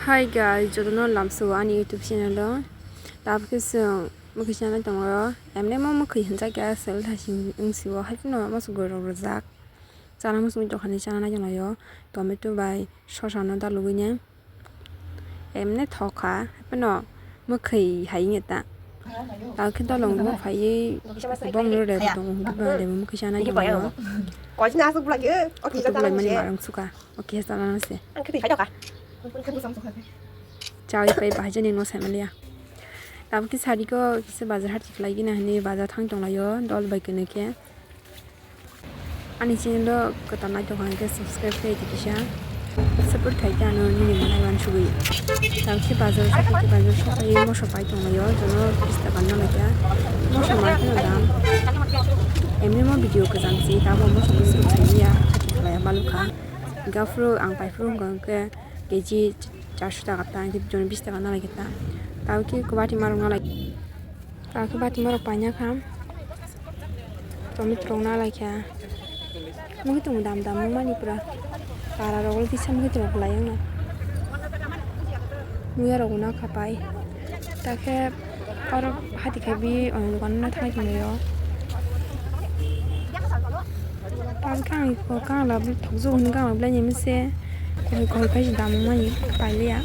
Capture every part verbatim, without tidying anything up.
Hi guys, jotono lamsao ani YouTube channel o. Tabukhe chwng mwkhwi chanai tongo. Emne mo mwkhwi hinjak ya sel thasing wngsio, hai phano mosok rok rwjak. Chana muchungwi tongkha ni chana nai tonglaio. Tomato bai sosa no dalugwi ne. Emne thok kha, hai phano mwkhwi hai wngya ta. Tabukhe dolong bo phaiwi bong no rebo tongo, hwnkhe ba rebo mwkhwi chanai tonglaio. Kochna aswk bulai, eh, o kisa Kotor bulai mani tanang se. Marang suka. Okay, sana se. Ang kati khaida ka. Chawi pai bahai jani no sai maliya. Tabukhe sari ko kisa bazar hat khlai gina hini bazar thang tonglaio dol bai kene khe. Ani channel o kwtal nai tongkha hwnkhe subscribe khlai di kisa. Support khai khe ano nini manai uansugwi. Tabukhe bazar, tabukhe bazar sokai moso pai tonglaio, jono bista kanna laikha. Moso mai kheno dam. Emni mo video kwcham se, tabo moso bisi khlaiya, khlaiya balukha. Gaphuru ang paifuru wngkha hwnkhe K G charso taka ta, hwnkhe joni bis taka nalai khe ta. Tabo khe kwbati marok nalai. Tabo khe bati marok paina kha. Tomato rok nalai kha. Mui tong dam dam mani pura. Para rok kisa mui tong lai wngna. Muya rok na kha pai. Ta khe oro hati khe bi, o, dokan no thang tong o. Tabukhe ang iko kangla thokjwk hwnwi kangla belai ni mese. Koi koi khe se dam mani pailiya.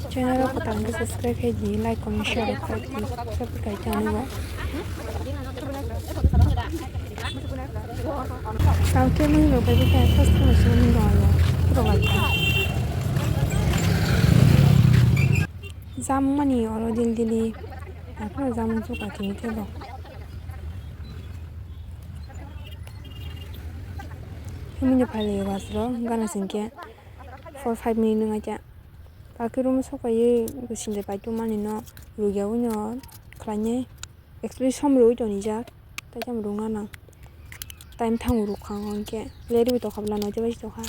Channel o kwtal hwnkhe subscribe khe di, like, comment, share khe di, subscribe khe di. Tamo khe mui rok bai khe first time se mui rok ayo. Rok ayo. Jamung mani oro dil dili. Aphano jamung chuka kini khe bo. Himini phai was ro gana singkhe four five minute nung acha. Akhe room sokaiwi sindai pai tongmani no rugya wi no khlainai. Actually som rwui tonijak, tei tamo rwngna nang. Time thango rwkha hwnkhe, late bai tokha bwla noito bai tokha.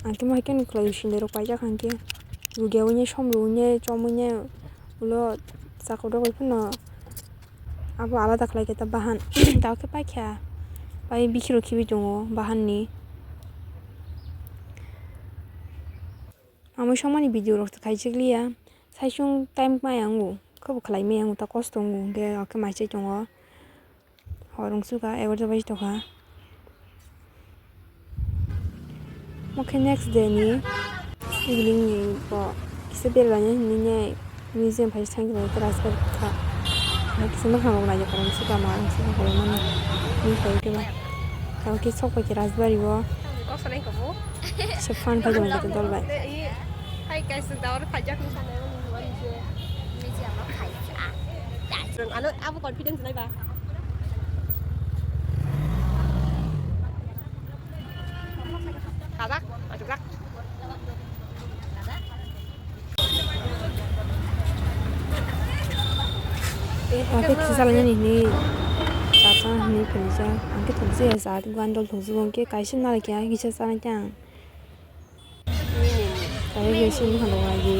Ang khe ma khe nukhlai sindai rok paijak hwnkhe, rugya wi som rwui chomwi ulo chakao rok bai phano abo alada khlai khe ta bahan. Tao khe paikha, pai bikhiro khibi tongo bahan ni. Amo somani video rok khaijak liya. Saichung time maya wngo, khe bo khlai maya wngo, ta kosto wngo, hwnkhe o khe mai chai tongo. Hor wng sukha, egarota baji tokha. Omo khe next day ni evening ni bo kisa bera laina hinwi museum phai thang khe rajbari kha. Kisa mwkhang rok naijak rok sukha, ma rok sukha, mani hinwi khe ba. Tamo khe sok pai khe rajbari o. Kisa phan phai tongmani dol bai. Hai guys, daur khaijak ni sanai mani nuan je. Media ma khaijak. Ano abo confidence nai ba. Khadak, ajak. Ang khe kisa salainani hinwi chapang hinwi phaijak. Ang khe thokjaya cha, gandol thokjak, ang khe kaisa nalai khe kisa chanai khe ang. Tei khe sini kha nung agi.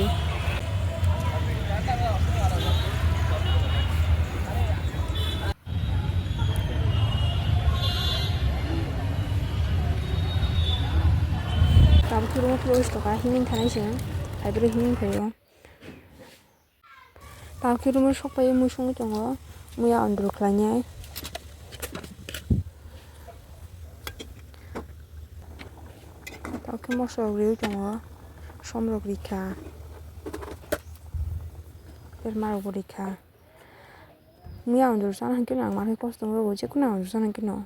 Tabuk khe room o close tongkha, himwi thanai se, hai bwrwi himwi phaio. Tamo khe room o sok pai mui songwi tongo, muya ondor khlainai. Tamo khe moso rok riui tongo, som rok rikha, berma rok bo rikha. Muya ondor sana hwnkhe no ang manwi kosto wng rwo, jekunu ondor sana hwnkhe no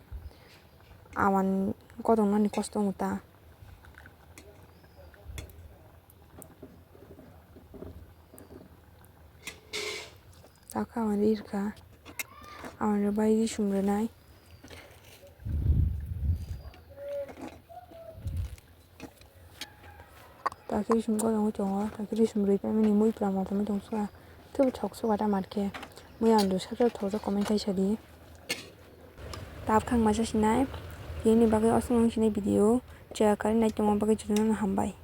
awan kodongnani kosto wng ta. Takha awan ri rwkha, awan rwbai ri sum rwnai. Takhe ri sum ko tongo, takhe ri sum rwi paimani mui pura motom tong sukha. Thwbo thok sukha ta mar khe. Muya ondor sakhe thok jak comment khai sadi. Tabuk khe ang masa sinai. Bini bagwi aswk wng sinai video. Chaya karwi nai tongma bagwi jotono hambai.